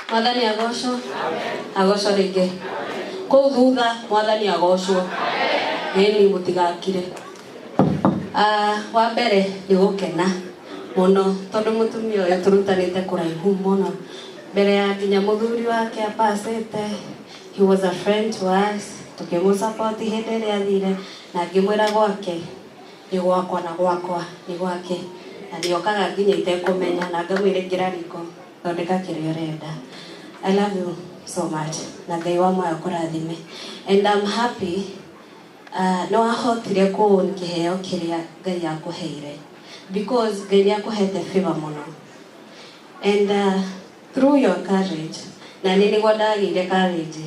Mwathani agocwo. Agocwo rĩngĩ. Kũu thutha mwathani agocwo. Ĩni mũtigakire. Wa mbere nĩ gũkena mũno tondũ mũtumia ũyũ tũrutanĩte kũraihu mũno mbere ya nginya mũthuri wake apacĩte. He was a friend to us, tũkĩmũ support hĩndĩ ĩrĩa athire na ngĩmwĩra gwake nĩ gwakwa na gwakwa nĩ gwake, na nĩokaga nginya itekũmenya na ngamwĩra ingĩra riko thondeka kĩrĩa ũrenda. I love you so much na Ngai wa muoyo akũrathime, and I'm happy nĩ wahotire kũũn kĩheo kĩrĩa Ngai akũheire, because Ngai nĩ akũhete favor mũno, and through your courage, na nĩ nĩguo ndagĩire courage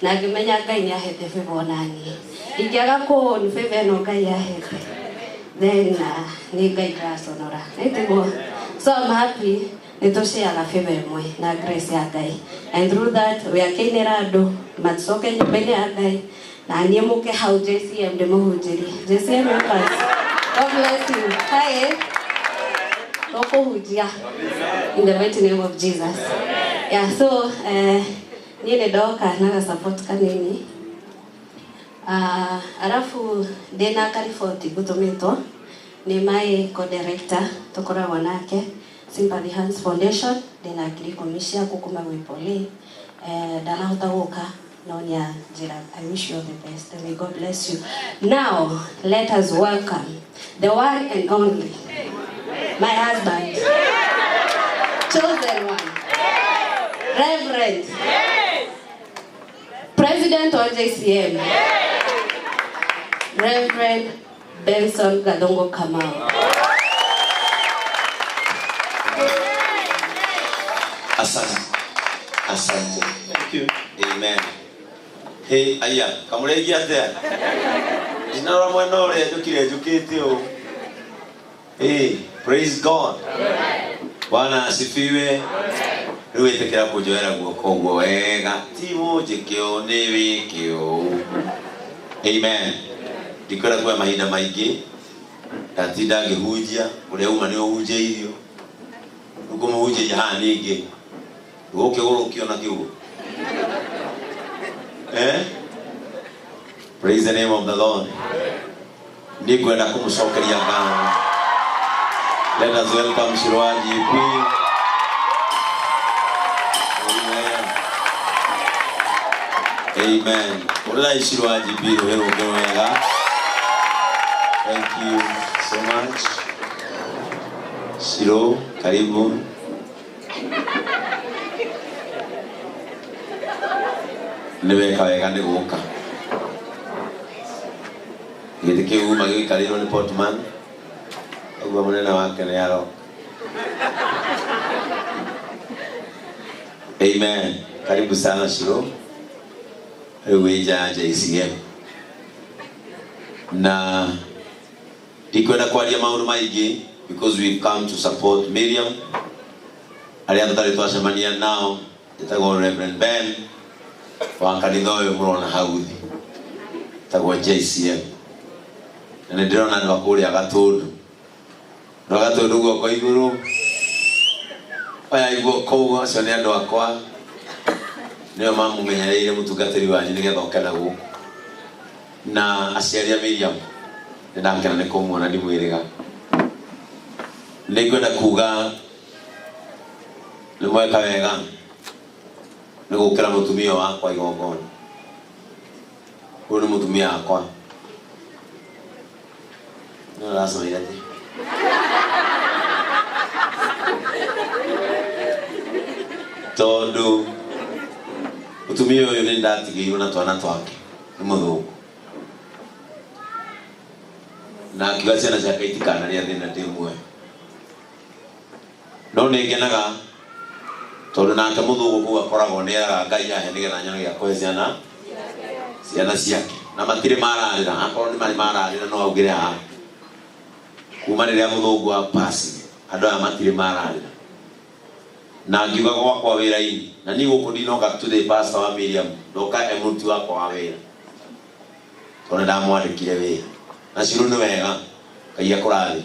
na ngĩmenya Ngai nĩ ahete favor. Onaniĩ ingĩaga kũũn favor ĩno Ngai ahete, then nĩ Ngai ndĩraconora nĩtiguo. So I'm happy nĩ tũciaga favor ĩmwe na grace ya Ngai, and through that we akĩinĩra andũ maticoke nyũmba-inĩ ya Ngai na niĩ mũke hau JCM ndĩmũhunjĩrie. JCM members, God bless you. Hi, tũkũhunjia in the mighty name of Jesus. Yeah, so niĩ nĩ ndoka na ga support kanini, arabu ndĩna kariboti ngũtũmĩtwo nĩ my co-director tũkoragwo nake Sympathy Hands Foundation. Ndĩna 10,000 ciaku kuma gwĩ Poli. Ndanahota gũka no nĩ anjĩra I wish you all the best and may God bless you. Now let us welcome the one and only, my husband, chosen one, Reverend, President wa JCM, Reverend Benson Gathungu Kamau. Asante. Asante. Thank you. Amen. Hey, aya, kamũrĩigia atĩa? Ndinarora mwena ũrĩa njũkire njũkĩte ũũ. Hey, praise God. Bwana asifiwe. Rĩu ĩtĩkĩra kũnjoera guoko ũguo wega. Ti mũnjĩke ũũ nĩ wĩke ũũ. Amen. Ndikwenda kuoya mahinda maingĩ. Ndatinda ngĩhunjia ũrĩa uma nĩ ũhunjĩirio. Rĩu ngũmũhunjĩria haha ningĩ. Gũkĩgũrũkio na kiugo. Eh? Praise the name of the Lord. Nĩngwenda kũmũcokeria ngatho. Let us welcome Shirwa GP. Amen. Amen. Ũrĩrai Shirwa GP rũhĩ rũngĩ wega. Thank you so much. Shiro, karibu. Nĩ weka wega nĩ gũka. Gĩtĩ kĩu uma gĩikarĩirwo nĩ Portman. Ũguo mũnene wake nĩ aroka. Amen. Karibu sana Shiro. Rĩu wĩ nja ya JCM. Na ndikwenda kwaria maũndũ maingĩ because we've come to support Miriam. Arĩa tũtarĩ twacemania nao, njĩtagwo Reverend Ben wa kanitha ũyũ mũrona hau thĩ. Tagwo JCM. Na nĩ ndĩrona andũ a kũrĩa Gatũndũ. Andũ a Gatũndũ guoko igũrũ. Oya guoko ũguo, acio nĩ andũ akwa. Nĩo mamũmenyereire mũtungatĩri wanyu nĩgetha oke na gũkũ. Na aciari a Miriam, nĩ ndakena nĩ kũmuona ndimwĩrĩga. Nĩ ngwenda kuga nĩ mweka wega nĩ gũkĩra mũtumia wakwa igongona. Ũyũ nĩ mũtumia wakwa. Nĩ ũracoire atĩ. Tondũ mũtumia ũyũ nĩ ndatigĩirwo na twana twake nĩ mũthũngũ. Na akiuga ciana ciake itikanarĩa thĩna ndĩ muoyo. No nĩ ngenaga tondũ nake mũthũngũ kũu akoragwo nĩ eraga Ngai ahe nĩgetha nyone gĩa kũhe ciana ciake. Na matirĩ mararĩra, akorwo nĩ marĩ mararĩra no augĩre haha. Kuma rĩrĩa mũthũngũ apacire, andũ aya matirĩ mararĩra. Na ngiuga gwakwa wĩra-inĩ, na niĩ gũkũ ndinoka today pastor wa Miriam, ndoka e mũruti wakwa wa wĩra. Tondũ ndamwandĩkire wĩra. Na Shiro nĩ wega, Ngai akũrathime.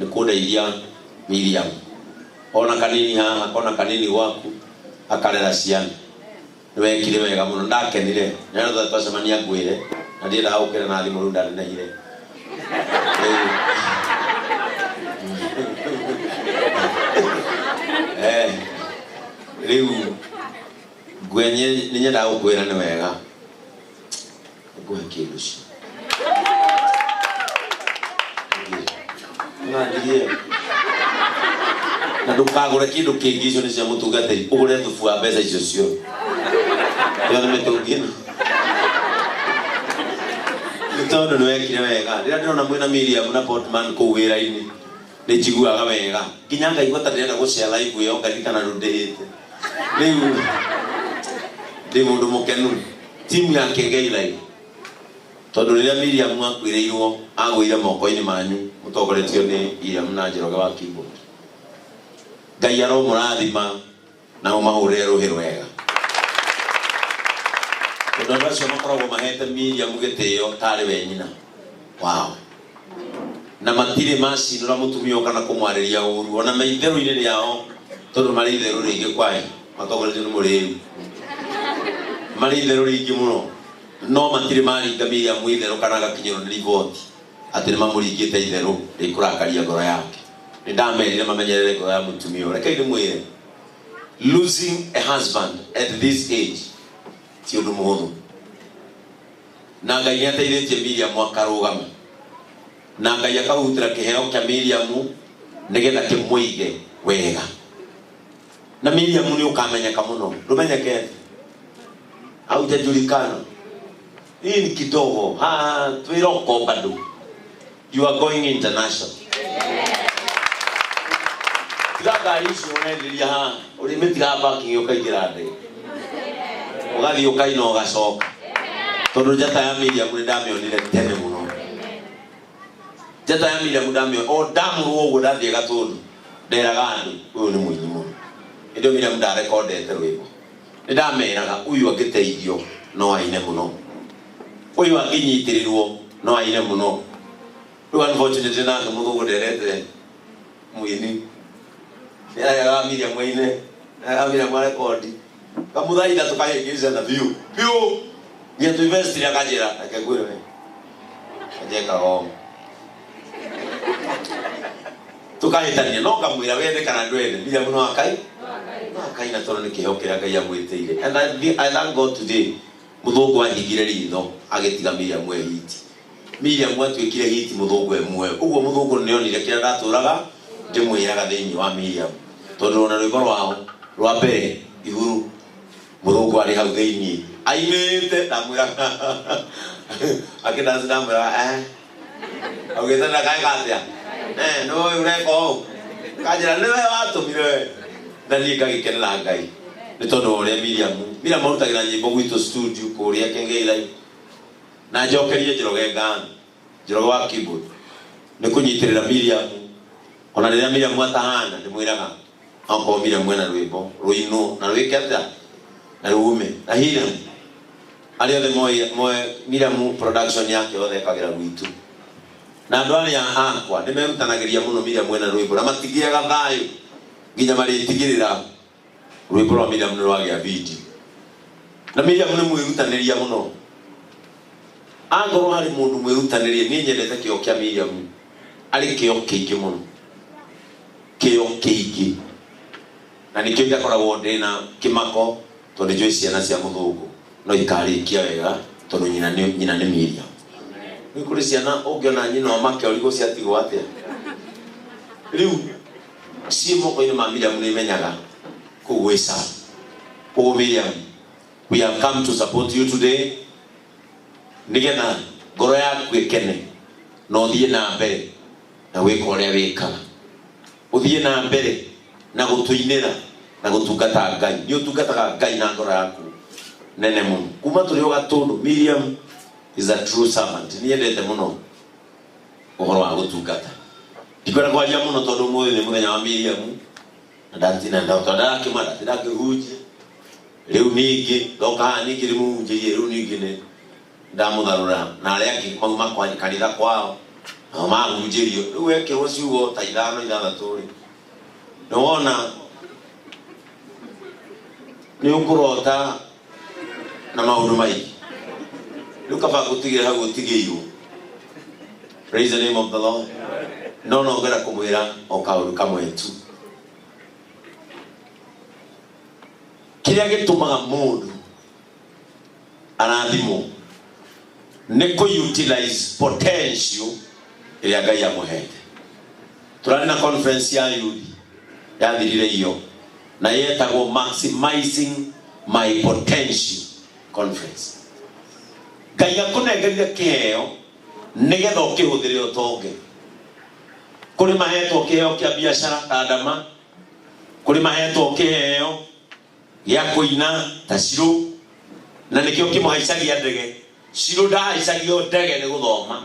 Nĩ kũndeithia Miriam. Ona kanini haha, kona kanini gwaku. Akarera ciana. Nĩ wekire wega mũno, ndakenire. Nĩ twacemania ngwĩre na ndiendaga gũkĩra na thimũ rĩu ndanenehire. Rĩu rĩu ngwenye nĩ nyendaga gũkwĩra nĩ wega ngũhe kĩndũ cio nandirie na ndũkagũre kĩndũ kĩngĩ, icio nĩ cia mũtungatĩri, ũgũre thubu wa mbeca icio ciothe. Ĩyo nĩ mĩtũngi ĩno nĩ tondũ nĩ wekire wega. Rĩrĩa ndĩrona mwĩna Miriam na Portman kũu wĩra-inĩ nĩ njiguaga wega nginya ngaigua ta ndĩrenda gũshare live ĩyo ngaririkana ndũndĩhĩte. Rĩu ndĩ mũndũ mũkenu timu ya Kengei Live tondũ rĩrĩa Miriam akuĩrĩirwo agũire moko-inĩ manyu mũtongoretio nĩ Iriam na Njoroge wa keyboard. Ngai aromũrathima na mũmahũrĩre rũhĩ rwega tondũ andũ acio makoragwo mahete Miriam gĩtĩo tarĩ we nyina wao na matirĩ macinũra mũtumia ũyũ kana kũmwarĩria ũru ona me itherũ-inĩ rĩao tondũ marĩ itherũ rĩingĩ kwaĩ matongoretio nĩ mũrĩu marĩ itherũ rĩingĩ mũno no matirĩ maringa Miriam itherũ kana agakinyĩrwo nĩ riboti atĩ nĩ mamũringĩte itherũ rĩkũrakaria ngoro yake. Nĩ ndamerire mamenyerere ngoro ya mũtumia ũyũ. Rekei ndĩmwĩre, losing a husband at this age ti ũndũ mũhũthũ na Ngai nĩ ateithĩtie Miriam akarũgama na Ngai akahutĩra kĩheo kĩa Miriam nĩgetha kĩmũige wega. Na Miriam nĩ ũkamenyeka mũno, ndũmenyekete, haujajulikana. Hii ni kidogo ha twĩroko bado you are going international. Tiga ngari icio ũrenderia haha ũrĩmĩtiga parking ũkaingĩra ndege ũgathiĩ ũkaina ũgacoka tondũ njata ya Miriam nĩ ndamĩonire tene mũno. Njata ya Miriam ndamĩonire o ndamũrwo ũguo ndathiĩ Gatũndũ nderaga andũ ũyũ nĩ mũini mũno. Hĩndĩ ĩyo Miriam ndarekondete rwĩmbo nĩ ndameraga ũyũ angĩteithio no aine mũno, ũyũ angĩnyitĩrĩrwo no aine mũno. Rĩu unfortunately nake mũthũngũ nderete mũini nĩaregaga Miriam aine, nĩaregaga Miriam arekondi kamũthaitha tũkahĩngĩcana biũ biũ nginya tũinvestire akanjĩra reke ngwĩre we anjekaga ũũ tukahĩtania no ngamwĩra wende kana ndwende Miriam no akai no akaina tondũ nĩ kĩheo kĩrĩa Ngai amwĩtĩire. And I thank God today mũthũngũ ahingire ritho agĩtiga Miriam e hiti. Miriam atuĩkire hiti mũthũngũ e muoyo. Ũguo mũthũngũ nĩonire kĩrĩa ndatũraga ndĩmwĩraga thĩinĩ wa Miriam tondũ ona rwĩmbo rwao rwa mbere ihuru mũthũngũ arĩ hau thĩinĩ ainĩte ndamwĩraga akĩdansi ndamwĩraga augĩte ndakaeka atĩa nĩ ũyũ ũreka ũũ kanjĩra nĩwe watũmire we na niĩ ngagĩkenera Ngai nĩ tondũ wa ũrĩa Miriam arutagĩra nyĩmbo gwitũ studio kũrĩa Kengei Live. Na njokerie Njoroge ngatho, Njoroge wa keyboard nĩ kũnyitĩrĩra Miriam ona rĩrĩa Miriam atahana ndĩmwĩraga okorwo Miriam ena rwĩmbo rũinwo na rwĩke atĩa na rume na Hiram arĩa othe moe Miriam production yake yothe ĩkagĩra gwitũ na andũ arĩa akwa nĩ merutanagĩria mũno Miriam ena rwĩmbo na matigĩaga thayũ nginya marĩtigĩrĩra rwĩmbo rwa Miriam nĩ rwagĩa video. Na Miriam nĩ mwĩrutanĩria mũno. Angorwo harĩ mũndũ mwĩrutanĩria niĩ nyendete kĩo kĩa Miriam arĩ kĩo kĩingĩ mũno, kĩo kĩingĩ na nĩkĩo itakoragwo ndĩna kĩmako tondũ njũĩ ciana cia mũthũngũ no ikarĩkia wega tondũ nyina nĩ Miriam. Nĩ kũrĩ ciana ũngĩona nyina ũmake ũrigwo ciatigwo atĩa. Rĩu ciĩ moko-inĩ ma Miriam nĩ imenyaga kũu gwĩ sawa. Koguo Miriam, we have come to support you today nĩgetha ngoro yaku ĩkene na ũthiĩ na mbere na gwĩka ũrĩa wĩkaga, ũthiĩ na mbere na gũtũinĩra na gũtungata Ngai. Nĩ ũtungataga Ngai na ngoro yaku nene mũno kuma tũrĩ o Gatũndũ. Miriam is a true servant. Nĩ endete mũno ũhoro wa gũtungata. Ndikwenda kwaria mũno tondũ ũmũthĩ nĩ mũthenya wa Miriam na ndatina tondũ ndarakĩma ndatinda ngĩhunjia. Rĩu ningĩ ndoka haha ningĩ ndĩmũhunjĩrie, rĩu ningĩ nĩ ndamũtharũra na arĩa angĩ mauma kwa kanitha kwao nao mahunjĩrio. Rĩu wekĩrwo ciugo ta ithano ithathatũ rĩ, nĩwona Nĩ ũkũrota na maũndũ maingĩ. Rĩu kaba gũtigĩra hau ũtigĩirwo. Praise the name of the Lord. No no ngwenda kũmwĩra o kaũndũ kamwe tu. Kĩrĩa gĩtũmaga mũndũ arathimwo nĩ kũ utilize potential ĩrĩa Ngai amũhete. Tũrarĩ na conference ya youth yathirire iyo na yetagwo maximizing my potential conference. Ngai akũnengerire kĩheo nĩgetha ũkĩhũthĩre ũtonge. Kũrĩ mahetwo kĩheo kĩa biacara ta Adama, kũrĩ mahetwo kĩheo gĩa kũina ta Shiro, na nĩkĩo kĩmũhaicagia ndege. Shiro ndahaicagio ndege nĩ gũthoma.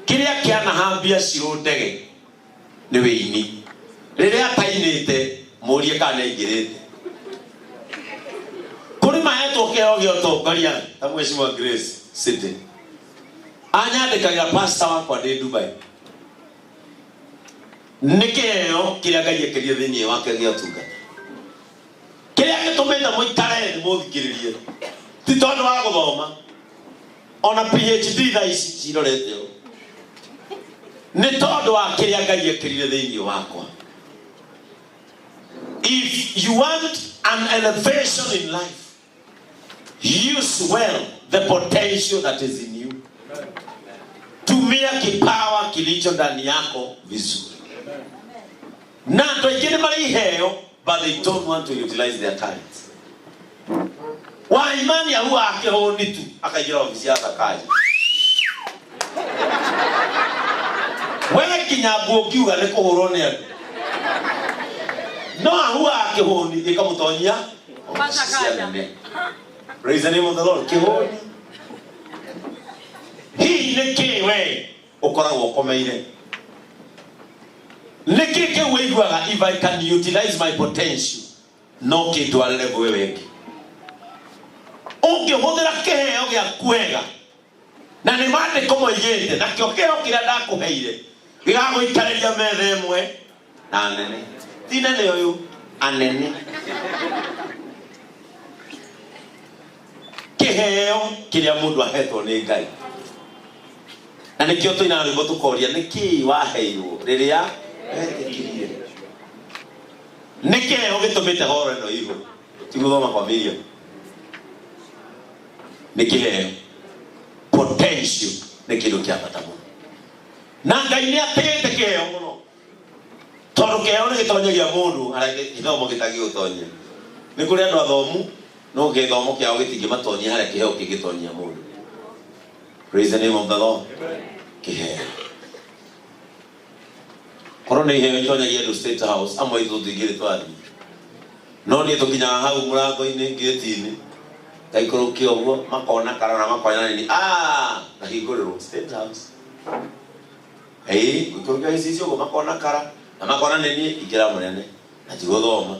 Kĩrĩa kĩanahambia Shiro ndege nĩ wĩini. Rĩrĩa atainĩte mũrie kana nĩaingĩrĩte. Kũrĩ mahetwo kĩheo gĩa ũtongoria ta Mheshimiwa Grace City. Anyandĩkagĩra pastor wakwa ndĩ Dubai. Nĩ kĩheo kĩrĩa Ngai ekĩrire thĩinĩ wake gĩa ũtungata. Kĩrĩa gĩtũmĩte mũikare thĩ mũthikĩrĩrie ti tondũ wa gũthoma. Ona PhD thaa ici cirorete ũũ. Nĩ tondũ wa kĩrĩa Ngai ekĩrire thĩinĩ wakwa. If you want an elevation in life, use well the potential that is in you. Tumia kipawa kilicho ndani yako vizuri. Na andũ aingĩ nĩ marĩ iheo, but they don't want to utilize their talents. Wa imani huwa akĩhũni tu akaingĩra ofici ya Sakaja. We nginya nguo ũngiuga nĩ kũhũrwo nĩ andũ. No ahua akĩhũni ĩkamũtonyia ofici cia nene. Praise the name of the Lord. Kĩhũni. Hihi nĩ kĩĩ we ũkoragwo ũkomeire? Nĩ kĩĩ kĩu ũiguaga if I can utilize my potential no kĩndware level ĩyo ĩngĩ? Ũngĩhũthĩra kĩheo gĩaku wega na nĩ maandĩko moigĩte nakĩo kĩheo kĩrĩa ndakũheire gĩgagũikarĩria metha ĩmwe na anene. Ti nene ũyũ, anene. Kĩheo kĩrĩa mũndũ ahetwo nĩ Ngai. Na nĩkĩo tũinaga rwĩmbo tũkoria nĩkĩĩ waheirwo rĩrĩa wetĩkirie. Nĩ kĩheo gĩtũmĩte horo ĩno igũrũ. Ti gũthoma kwa Miriam. Nĩ kĩheo. Potential nĩ kĩndũ kĩa bata mũno. Na Ngai nĩ atĩĩte kĩheo mũno. Tondũ kĩheo nĩ gĩtonyagia mũndũ harĩa gĩthomo gĩtangĩgũtonyia. Nĩ kũrĩ andũ athomu no gĩthomo kĩao gĩtingĩmatonyia harĩa kĩheo kĩngĩtonyia mũndũ. Praise the name of the Lord. Kĩheo. Korwo nĩ iheo itonyagia andũ State House, amwe aitũ tũtingĩrĩ twathiĩ. No niĩ tũkinyaga hau mũrango-inĩ gate-inĩ, ngaikũrũkia ũguo, makona kara na makona nini, ah, ngahingũrĩrwo State House. Ĩĩ, gũikũrũkia gĩcicio ũguo makona kara na makona nĩ niĩ ingĩra mũnene na ti gũthoma.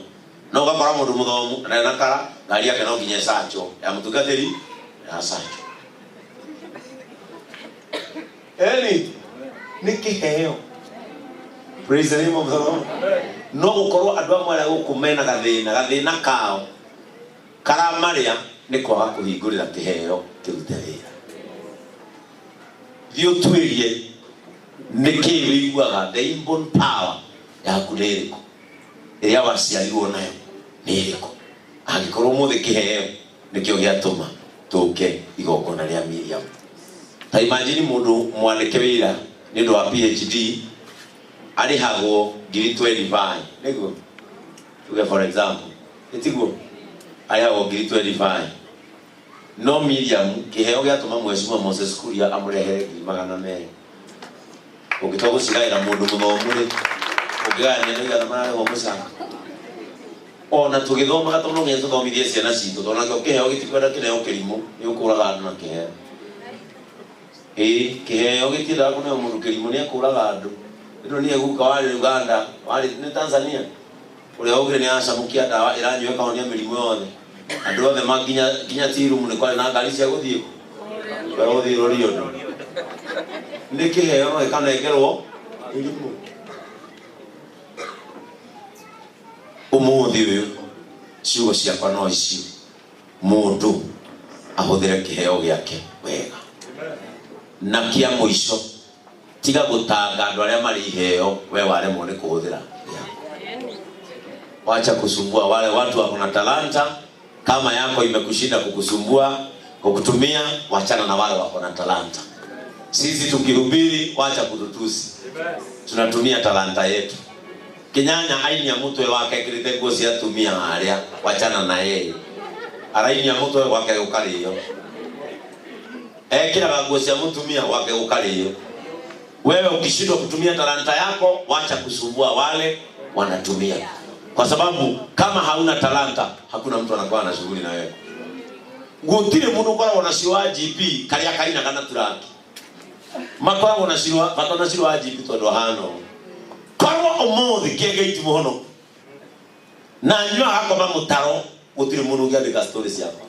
No ũgakora mũndũ mũthomu na ndarĩ na kara, ngari yake no nginya ĩcachwo ya mũtungatĩri ĩracachwo. Eni, nĩ kĩheo. Praise the name of the Lord. No gũkorwo andũ amwe arĩa gũkũ mena gathĩna, gathĩna kao karamarĩa nĩ kwaga kũhingũrĩra kĩheo kĩrute wĩra. Thiĩ ũtuĩrie nĩkĩĩ wĩiguaga the inborn power yaku nĩ ĩrĩkũ, ĩrĩa waciarirwo nayo nĩ ĩrĩkũ. Angĩkorwo ũmũthĩ kĩheo nĩkĩo gĩatũma tũke igongona rĩa Miriam. Ta imagine mũndũ mwandĩke wĩra nĩ ũndũ wa PhD arĩhagwo ngiri 25, nĩguo? Tuge for example, ĩtiguo? Arĩhagwo ngiri 25. No Miriam kĩheo gĩatũma Mheshimiwa Moses Kuria amũrehere ngiri magana merĩ. Ũngĩtua gũcigaĩra mũndũ mũthomu rĩ, ũngĩgayania nĩ igana mararĩhwo mũcara. Ona tũgĩthomaga tondũ no nginya tũthomithie ciana citũ, tondũ nakĩo kĩheo gĩtikwenda kĩneo kĩrimũ, nĩ ũkũraga andũ na kĩheo. Ĩĩ, kĩheo gĩtiendaga kũneo mũndũ kĩrimũ, nĩ ekũraga andũ. Ĩno nĩ guka warĩ Uganda, warĩ nĩ Tanzania, ũrĩa augire nĩ acamũkia ndawa ĩranyua ĩkahonia mĩrimũ yothe. Andũ othe ma nginya tirumu nĩ kwarĩ na ngari cia gũthiĩ kũ? Cia gũthiĩ Loliondo. Nĩ kĩheo no gĩkanengerwo mĩrimũ. Umuthi uyu ciugo ciakwa no icio mundu ahuthire kiheo giake wega. Na kia muico tiga gutanga andu aria mari iheo we waremwo ni kuhuthira. Wacha kusumbua wale watu wako na talanta. Kama yako imekushinda kukusumbua kukutumia, wachana na wale wako na talanta. Sisi tukihubiri wacha kututusi. Tunatumia talanta yetu. Kinyanya aini ya mutwe wake kirite nguo cia atumia haria, wachana na yeye. Araini ya mutwe wake ukario. Ekiraga nguo cia mutumia wake ukario. Wewe ukishindwa kutumia talanta yako, wacha kusumbua wale wanatumia. Kwa sababu kama hauna talanta, hakuna mtu anakuwa na shughuli na wewe. Gutire mundu ukoragwo na ciwa GP karia kaina kana turaki. Makoragwo na ciwa, bata na ciwa GP tondu hano. Korwo umuthi kĩengei muhono. Na nyua akoma mutaro gutire mundu ungiandika story ciakwa.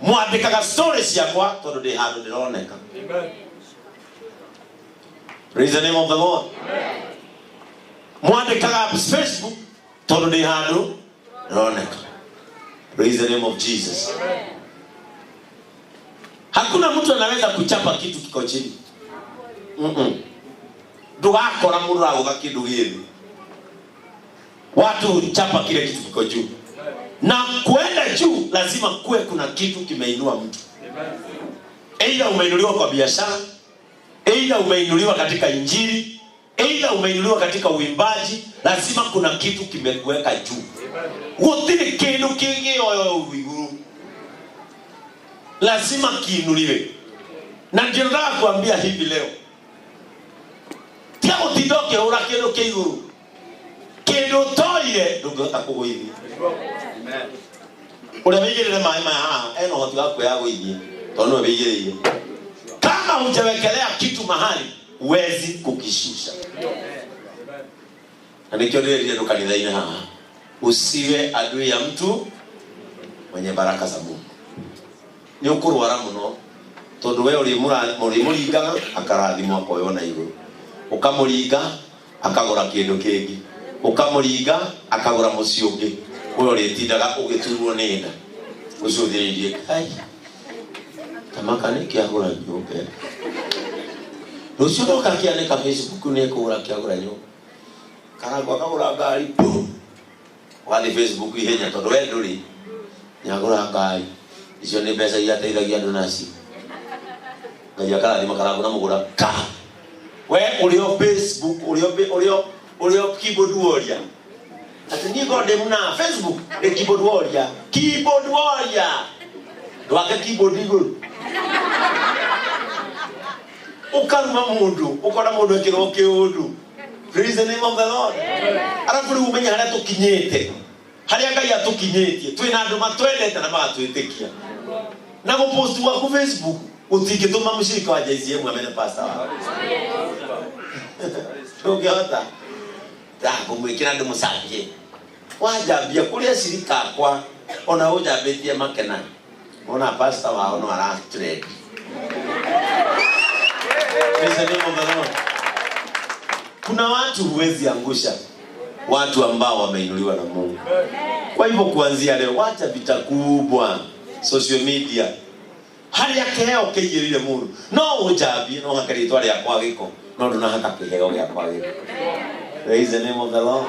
Mwandikaga story ciakwa tondu ndi handu ndironeka. Amen. Praise the name of the Lord. Amen. Mwandikaga Facebook tondu ndi handu ndironeka. Praise the name of Jesus. Amen. Hakuna mtu anaweza kuchapa kitu kiko chini. Ndugakora mundu agutha kindu githi. Watu huchapa kile kitu kiko juu. Na kuenda juu lazima kuwe kuna kitu kimeinua mtu. Aidha umeinuliwa kwa biashara, aidha umeinuliwa katika injili, aidha umeinuliwa katika uimbaji, lazima kuna kitu kimekuweka juu. Gutiri kindu kingi oyo iguru. Lazima kiinuliwe. Na ndio nataka kuambia hivi leo. Tia gũtinda ũkĩhũra kĩndũ kĩa igũrũ. Kĩndũ ũtoire ndũngĩhota kũgũithia. Ũrĩa wĩigĩrĩre maĩ maya haha ena ũhoti wa kwĩyagũithia tondũ nĩwe wĩigĩrĩire. Kama hujawekelea kitu mahali huwezi kukishusha. Na nĩkĩo ndĩrerire andũ kanitha-inĩ haha, usiwe adui ya mtu mwenye baraka za Mungu. Nĩ ũkũrwara mũno tondũ we ũrĩmũringaga akarathimwo akoywo na igũrũ. Ukamuringa akagura kindu kingi, ukamuringa akagura mucii ungi, we uritindaga ugiturwo ni nda ucuthiririe kai tamaka ni kiagura nyumba rucio ndoka kianika Facebook ni kugura kiagura nyumba karangwa akagura ngari pu wathi Facebook ihenya tondu we nduri nyagura ngari icio ni mbeca iria ateithagia andu nacio. Ngai akarathima karangwa na mugura ka we ulio Facebook ulio keyboard warrior. Ati ni god mna Facebook ni keyboard warrior. Keyboard warrior. Ndwake keyboard iguru. Ukaruma mundu, ukora mundu ekirwo kiundu. Praise the name of the Lord. Arafu riu umenye haria tukinyite. Haria Ngai atukinyitie. Twina andu matwendete na magatwitikia. Na gupost gwaku Facebook utingituma mushirika wa JCM amenye pastor wao. Ndũngĩhota ndakũmwĩkĩra ndĩmũcambie. Wanjambia kũrĩa cirika akwa ona ũnjambĩtie makena. Ona pastor wao no ara trend. Praise the name of the Lord. Kuna watu huwezi angusha, watu ambao wameinuliwa na Mungu. Kwa hivyo kuanzia leo wacha vita kubwa social media. Haria kiheo kĩigĩrĩire mũndũ no ũnjambie no haka rĩtwa rĩakwa gĩko no ndũnahaka kĩheo gĩakwa gĩko. Praise the name of the Lord.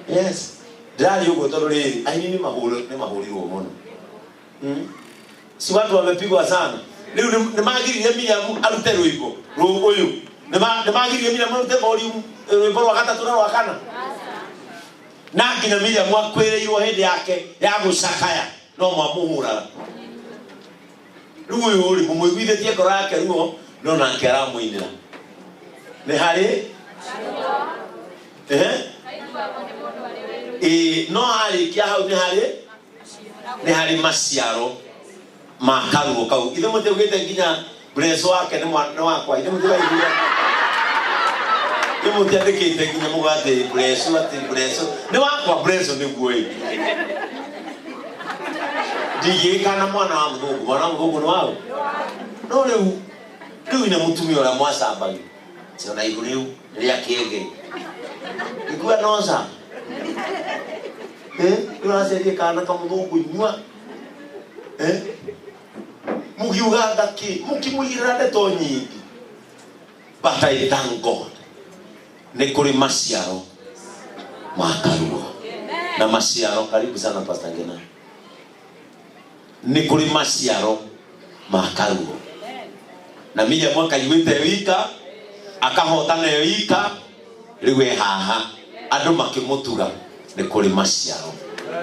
Yes. Ndĩraria ũguo tondũ rĩrĩ aini nĩ mahũrirwo mũno. Si watu wamepigwa sana. Rĩu nĩ magiririe Miriam arute rwĩmbo ũyũ. Nĩ magiririe Miriam arute volume rwĩmbo rwa gatatũ na rwa kana. Na nginya Miriam akwĩrĩirwo hĩndĩ yake ya gũcakaya no mwamũhũraga. Rĩu ũyũ rĩ mũmũiguithĩtie ngoro yake ruo no nake aramũinĩra. Nĩ harĩ no arĩkia hau nĩ harĩ maciaro ma karuo kau. Ithe mũtiaugĩte nginya breso wake nĩ wakwa. Ithe mũtiraiguire. Ithe mũtiandĩkĩte nginya mũga atĩ breso atĩ breso nĩ wakwa breso nĩguo ĩ. Ndigĩka na mwana wa mũthũngũ, mwana wa mũthũngũ nĩ waũ. No rĩu ina mũtumia ũrĩa mwacambagio. Ciona ihu rĩu rĩa kĩengei. Ikua noca. Eh, ũraciarire kana kamũthũngũ nyua. Eh? Mũgiugaga kĩ? Mũkĩmũigĩrĩra ndeto nyingĩ. But I thank God. Nĩ kũrĩ maciaro ma karuo. Na maciaro, karibu sana Pastor Ngena. Nĩ kũrĩ maciaro ma karuo. Na Miriam akaiguĩte wika, akahotana e wika, rĩu e haha. Andũ makĩmũtuga nĩ kũrĩ maciaro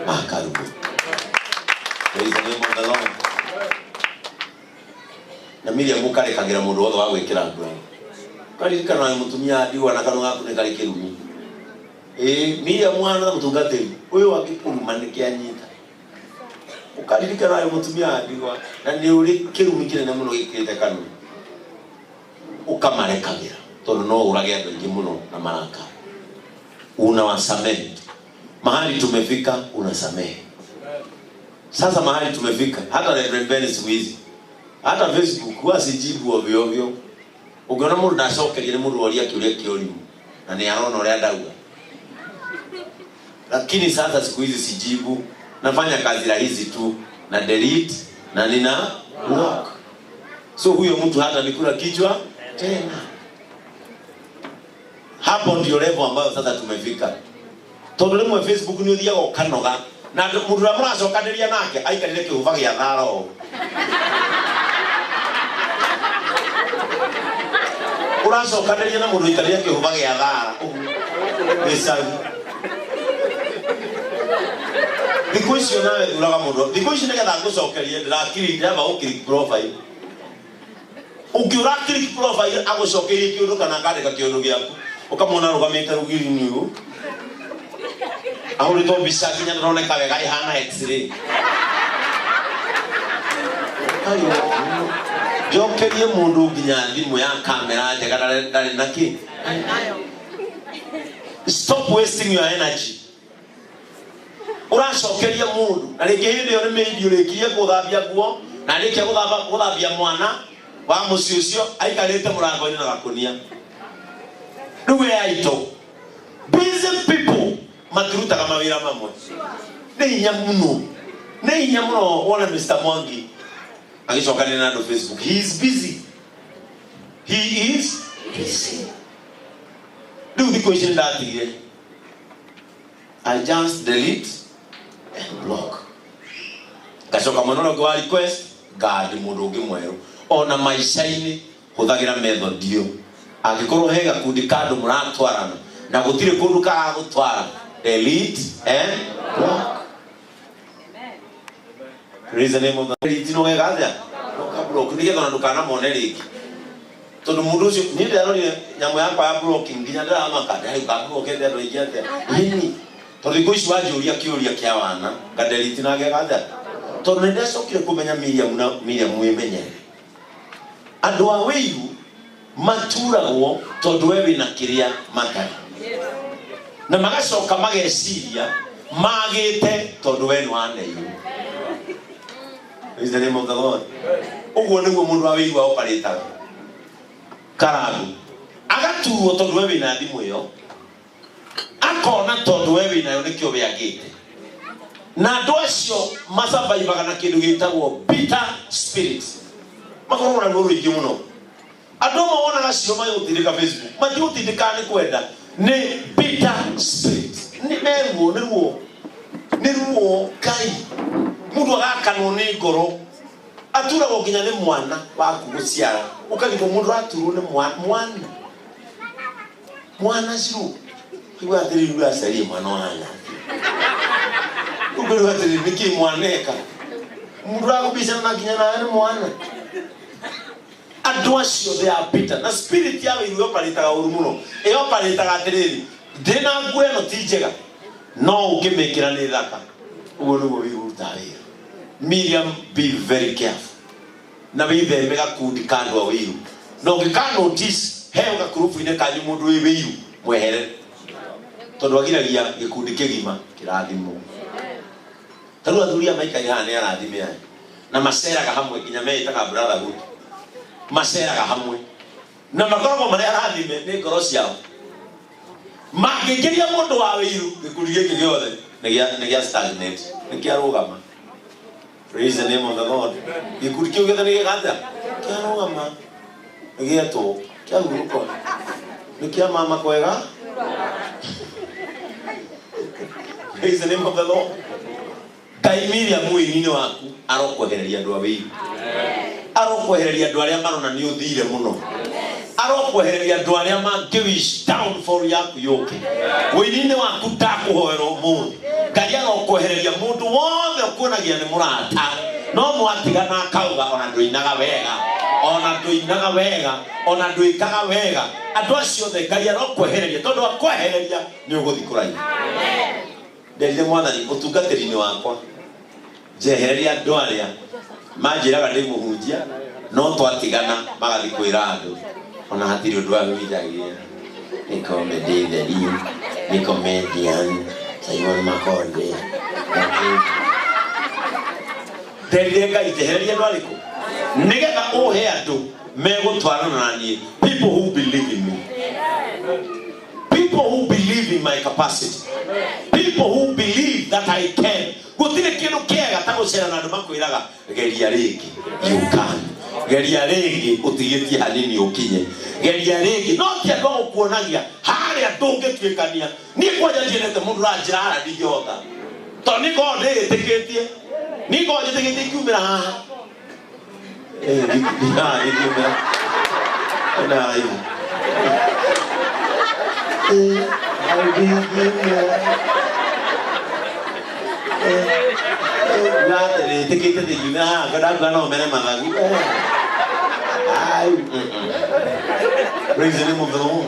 ma karuo. Praise the name of the Lord. Na Miriam ũkarekagĩra mũndũ wothe wa gwĩkĩra nguraro. Ũkaririkana wĩ mũtumia ndigwa na kanua gaku nĩ karĩ kĩrumi. Ĩĩ, Miriam hana mũtungatĩri ũyũ angĩkũruma nĩkĩ anyita. Ũkaririkana wĩ mũtumia ndigwa na nĩ ũrĩ kĩrumi kĩnene mũno gĩkĩrĩte kanua. Ũkamarekagĩra tondũ no ũrage andũ aingĩ mũno na marakara. Unawasamehe. Mahali tumefika unasamehe. Sasa mahali tumefika, hata Reverend Ben siku hizi, hata Facebook huwa sijibu ovyo ovyo. Ũngĩona mũndũ ndacokeria nĩ mũndũ woria kĩũria kĩa ũrimũ na nĩ arona ũrĩa ndauga. Lakini sasa siku hizi sijibu, nafanya kazi rahisi tu na delete na nina block. So huyo mtu hata nikula kichwa tena. Hapo ndio level ambayo sasa tumefika. Tondu rimwe Facebook ni uthiaga ukanoga na mundu uria muracokanĩria nake aikarire kĩhũba gĩa thara ũũ. Ũracokanĩria na mũndũ ũikarĩire kĩhũba gĩa thara ũguo gĩcagi. Thikũ icio nawe thuraga mũndũ. Thikũ ici nĩgetha ngũcokerie ndĩrakiri ndĩramba gũ click profile. Ũngĩũra click profile agũcokeirie kĩũndũ kana akandĩka kĩũndũ gĩaku ũkamwona arũgamĩte rũgiri-inĩ ũũ ahũrĩtwo mbica nginya ndĩroneka wega ĩhana x-ray. Njokerie mũndũ nginya thimũ ya kamera njega ndarĩ na kĩ. Stop wasting your energy. Ũracokeria mũndũ na rĩngĩ hĩndĩ ĩyo nĩ mĩindi ũrĩkirie gũthambia nguo na arĩkia gũthambia mwana wa mũciĩ ũcio aikarĩte mũrango-inĩ na gakũnia. Rĩu we aitũ, busy people matirutaga mawĩra mamwe. Nĩ hinya mũno, nĩ hinya mũno wone Mr. Mwangi agĩcokanĩria na andũ Facebook. He is busy. He is busy. Rĩu thikũ ici nĩndatigire. I just delete and block. Ngacoka mwena ũrĩa ũngĩ wa request ngandi mũndũ ũngĩ mwerũ. Ona maica-inĩ hũthagĩra method ĩyo. Angĩkorwo he gakundi ka andũ mũratwarana na gũtirĩ kũndũ karagũtwara, delete and block. Praise the name of the Lord. No wega atĩa? Ũka block nĩgetha ona ndũkanamone rĩngĩ. Tondũ mũndũ ũcio niĩ ndĩrarorire nyamũ yakwa ya blocking nginya ndĩramaka ndĩrarĩ ngamblockete andũ aingĩ atĩa? Ĩni. Tondũ thikũ ici wanjũria kĩũria kĩa wana ngadelete na ngeka atĩa? Tondũ nĩ ndacokire kũmenya Miriam na Miriam wĩmenyere. Andũ a wĩiru maturagwo tondũ we wĩna kĩrĩa matarĩ. Na magacoka mageciria magĩte tondũ we nĩ waneirwo. Praise the name of the Lord. Ũguo nĩguo mũndũ wa wĩiru aoparĩtaga. Karangu. Agaturwo tondũ we wĩna thimũ ĩyo. Akona tondũ we wĩnayo nĩkĩo we agĩte. Na andũ acio masurvivaga na kĩndũ gĩtagwo bitter spirit. Makoragwo na ruo rũingĩ mũno. Andũ amwe wonaga acio magĩgũtindĩka Facebook, matigũtindĩkaga nĩ kwenda, nĩ bitter spirit. Nĩ meruo, nĩ ruo. Nĩ ruo Ngai. Mũndũ agakanwo nĩ ngoro. Aturagwo nginya nĩ mwana waku gũciara. Ũkarigwo mũndũ aturwo nĩ mwana. Mwana ciru. Igua atĩrĩrĩ rĩu aciarire mwana ũhana atĩa. Ũkwĩrwo atĩrĩrĩ nĩkĩ mwana eka. Mũndũ ũrakũbicana na nginya nawe nĩ mwana. Andũ acio they are bitter. Na spirit ya wĩiru ĩoparĩtaga ũru mũno. Ĩoparĩtaga atĩrĩrĩ, ndĩna nguo ĩno ti njega, no ũngĩmĩkĩra nĩ thaka. Ũguo nĩguo wĩiru ũrutaga wĩra. Miriam, be very careful. Na wĩtheme gakundi ka andũ a wĩiru. Na ũngĩka notice he gakurubu-inĩ kanyu mũndũ wĩ wĩiru, mweherere. Tondũ agiragia gĩkundi kĩgima kĩrathimwo. Ta rĩu athuri aya maikaire haha nĩ arathime aya. Na maceraga hamwe nginya meĩtaga brotherhood. Maceraga hamwe. Na makoragwo marĩ arathime nĩ ngoro ciao. Mangĩingĩria mũndũ wa wĩiru gĩkundi gĩkĩ gĩothe Nĩ gĩa stagnate, nĩ kĩarũgama. Praise the name of the Lord. Gĩkundi kĩu gĩothe nĩ gĩka atĩa? Kĩarũgama. Nĩ gĩetwo, kĩahurũka. Nĩ kĩa mama kwega. Praise the name of the Lord. Ngai Miriam wĩini-inĩ waku arokwehereria andũ a wĩiru. Arokwehereria andũ arĩa marona nĩ ũthire mũno. Arokwehereria andũ arĩa mangĩ wish downfall yaku yũke. Wĩini-inĩ waku ndakũhoera ũmũthĩ. Ngai arokwehereria mũndũ wothe ũkuonagia nĩ mũrata. No mwatigana akauga ona ndũinaga wega. Ona ndũinaga wega. Ona ndwĩkaga wega. Andũ acio othe Ngai arokwehereria tondũ akwehereria nĩ ũgũthiĩ kũraihu. Nderire mwathani ũtungatĩri-inĩ wakwa njehereria andũ arĩa manjĩraga ndĩ mũhunjia no twatigana magathiĩ kwĩra andũ ona hatirĩ ũndũ ahunjagia nĩ comedy theri nĩ comedian Simon Makonde. Nderire Ngai njehereria andũ arĩkũ nĩgetha ũhe andũ megũtwarana na niĩ, people who believe in me, people who believe in my capacity, people who believe that I can. Gũtirĩ kĩndũ kĩega ta gũcera na andũ makwĩraga geria rĩngĩ, you can, geria rĩngĩ, ũtigĩtie hanini ũkinye, geria rĩngĩ. No ti andũ agũkuonagia harĩa ndũngĩtuĩkania. Niĩ kwanja ndiendete mũndũ ũranjĩra harĩa ndingĩhota, tondũ niĩ ngoragwo ndĩĩtĩkĩtie, niĩ ngoragwo njĩtĩkĩtie ingiumĩra haha. Ingiumĩra na aibu. Hau ndingiumĩra ndĩtĩkĩte ndingiumĩra haha, ndakuga no mere mathagu. Ai, Praise the name of the Lord.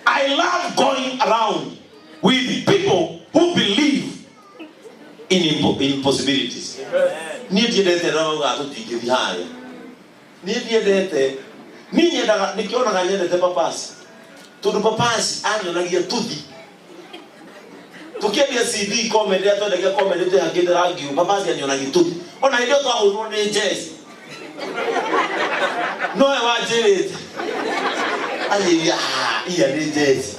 I love going around with people who believe in impossibilities. Niĩ ndiendete arĩa maugaga tũtingĩthiĩ harĩa. Niĩ ndiendete. Niĩ nyendaga nĩkĩonaga nyendete papasi. Tondũ papasi anyonagia tũthi. Tũkĩendia CD comedy, twendagia comedy twĩhakĩte rangi ũyũ, papasi anyonagia tũthi. Ona hĩndĩ ĩyo twahũrirwo nĩ jezi. Nowe wanjĩrĩte. Anjĩrire, "Ah, iya nĩ jezi."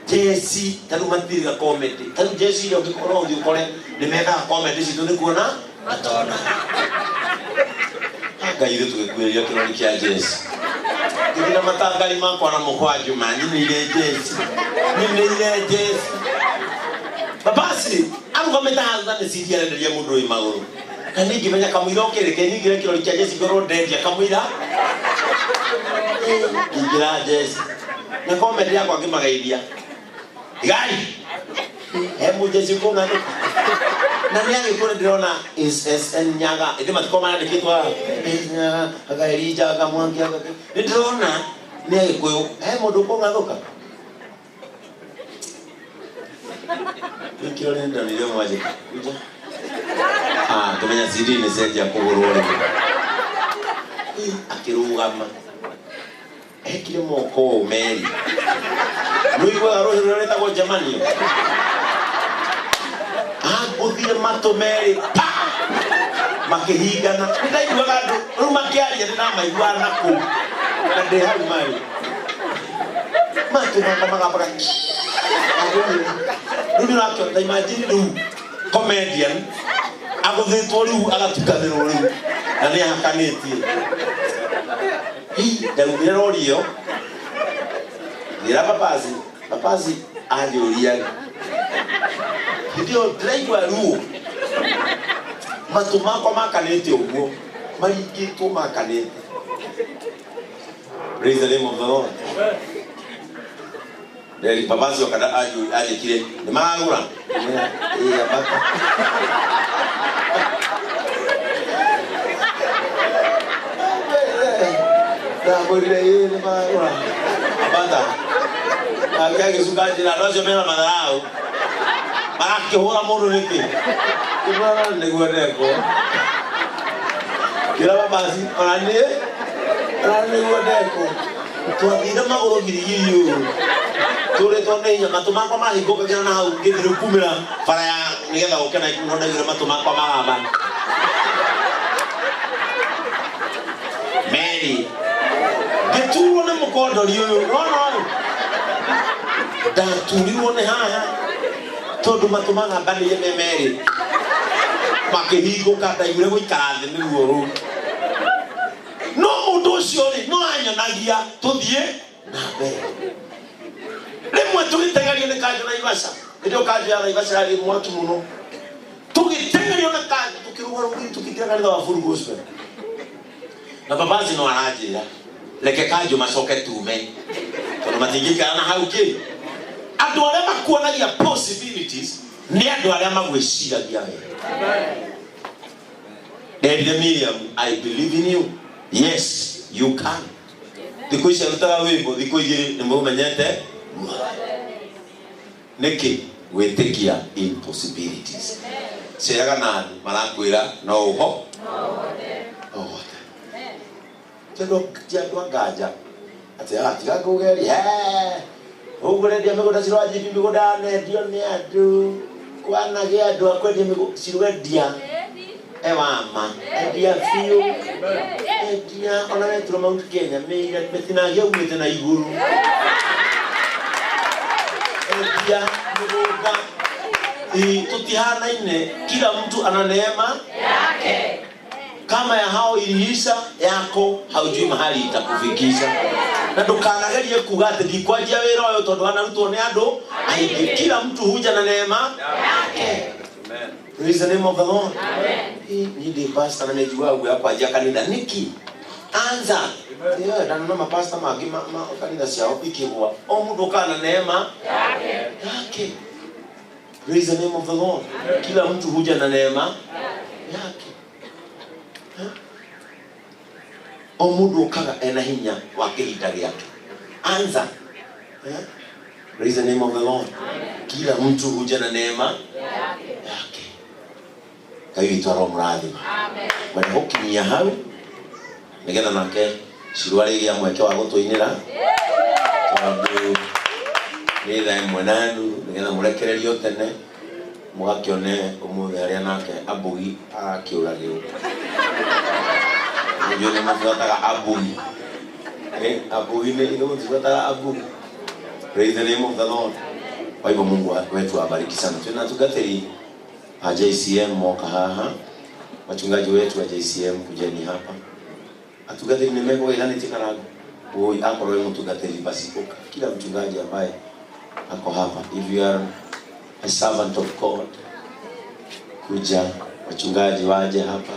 Jezi ta rĩu matiriga comedy. Ta rĩu jezi iria ũngĩkorwo ũthiĩ ũkore nĩ mekaga comedy citũ nĩ kuona matona. Ngai ithuĩ tũgĩkuĩrĩria kĩrori kĩa jezi. Ngĩthiĩ na matangari makwa na mũkwanjũ manyinĩire jezi. Nyinĩire jezi. Babasi arũgamĩte haha thutha nĩ CD arenderia mũndũ wĩ magũrũ. Na niĩ ngĩmenya kamũira ũkĩrĩke nyingĩre kĩrori kĩa jezi ngorwo ndendia kamũira. Ngĩingĩra jezi. Na comedy yakwa ngĩmageithia. Igai. He mũjeci kũng'athũka. Na nĩ agĩkũrũ ndĩrona SSN Nyaga. Ĩndĩ matikoo marandĩkĩtwo haha. Nyaga, aka Elijah, aka Mwangi, aka nĩ ndĩrona nĩ agĩkũyũ. He mũndũ ũkũng'athũka. Nĩkĩo rĩ ndonire mwanjĩka. Kuja. Ah, ngĩmenya CD nĩ cianjia kũgũrwo rĩu. Akĩrũgama. Ekire moko ũũ merĩ. Nĩũiguaga rũhĩ rũrĩa rwĩtagwo njamanio? Angũthire matũ merĩ pa! Makĩhingana. Nĩndaiguaga andũ rĩu makĩaria nĩndamaiguaga na kũu. Na ndĩ hau marĩ. Matũ makwa magambaga rĩu nĩũrakĩona ta imagine rĩu comedian agũthĩtwo rĩu agatukanĩrwo rĩu na nĩ ahakanĩtie. Ndaumire rori ĩyo ngĩra papazi, papazi anjũria hĩndĩ ĩyo ndĩraigua ruo matũ makwa makanĩte ũguo maringĩtwo makanĩte. Praise the name of the Lord. Nderi papazi okada anjĩkire nĩ maragũra. Ĩĩ ambata. Ndamwĩrire ĩĩ nĩ maragũra. Ambata. Nake agĩcuka njĩra andũ acio mena matharau. Marakĩhũra mũndũ nĩkĩ? Kĩmwana nĩguo ndekwo. Kĩra papazi ona niĩ ona nĩguo ndekwo. Twathire magũrũ girigiri ũũ. Tũrĩtwo nĩ hinya matũ makwa mahingũkagĩra na hau ngĩthiĩ rĩu kumĩra bara ya nĩgetha ũke na no ndaiguire matũ makwa magamba. Mary ngĩturwo nĩ mũkondori ũyũ nona ũyũ ndaturirwo nĩ haha. Tondu matũ magambanĩire me merĩ makĩhingũka ndaiguire gũikara thĩ nĩ ruo rũu. No mũndũ ũcio rĩ no anyonagia tũthiĩ na mbere. Rĩmwe tũgĩteng'erio nĩ kanjũ Naivasha, hĩndĩ ĩyo kanjũ ya Naivasha yarĩ mwaki mũno. Tũgĩteng'erio na kanjũ tũkĩrũga rũgiri tũkĩingĩra kanitha wa Full Gospel. Na babazi no aranjĩra reke kanjũ macoke tume tondũ matingĩikara na hau kĩ. Andũ arĩa makuonagia possibilities nĩ andũ arĩa magwĩciragia wega. Nderire Miriam, I believe in you. Yes, you can. Thikũ ici arutaga wĩmbo thikũ igĩrĩ nĩ mũmenyete nĩkĩ gwĩtĩkia impossibilities. Ceraga na andũ marakwĩra no ũho no ũhote. Ti andũ a nganja atĩ ah tiga ngũgerie ũguo ũrendia mĩgũnda Ciru wa GP mĩgũnda yanendio nĩ andũ kwanagĩa andũ a kwendia mĩgũnda Ciru endia ewama endia biũ endia ona wetũra Mount Kenya mĩtinagia umĩte na igũrũ endia mĩgũnda tutihanaine, kila mtu ana neema yake. Kama ya hao iliisha, yako haujui mahali itakufikisha. Na ndukanagerie kuga ati ndikwanjia wĩra ũyũ tondũ wanarutwo nĩ andũ aingĩ. Kila mtu huja na neema yake. Praise the name of the Lord. Niĩ ndĩ pastor na nĩnjiguaga guoya kwanjia kanitha nĩkĩ? Anza. Ndanona mapasta mangĩ ma kanitha ciao ikĩgwa. O mũndũ okaga na neema yake. Praise the name of the Lord. Kila mtu huja na neema yake. O mũndũ okaga ena hinya wa kĩhinda gĩake. Anza. Praise the name of the Lord. Kila mtu huja na neema yake. Ngai witũ aromũrathima. Mwenda gũkinyia hau nĩgetha nake Ciru arĩgĩa mweke wa gũtũinĩra tondũ nĩ thaa ĩmwe na nuthu nĩgetha mũrekererio tene mũgakĩone ũmũthĩ harĩa nake Abugi arakĩũra gĩũka. Nĩnjũĩ nĩ mũbuataga Abugi. Abugi nĩ ithuĩ mũtibuataga Abugi. Praise the name of the Lord. Kwa hivyo Mungu wetu awabariki sana. Tuna tungatiri a JCM moka haha. Wachungaji wetu wa JCM kujeni hapa. Atungatiri ni mego ila karango. Oi akorwo wewe mtungatiri basi uka. Kila mchungaji ambaye ako hapa, if you are a servant of God, kuja wachungaji waje hapa.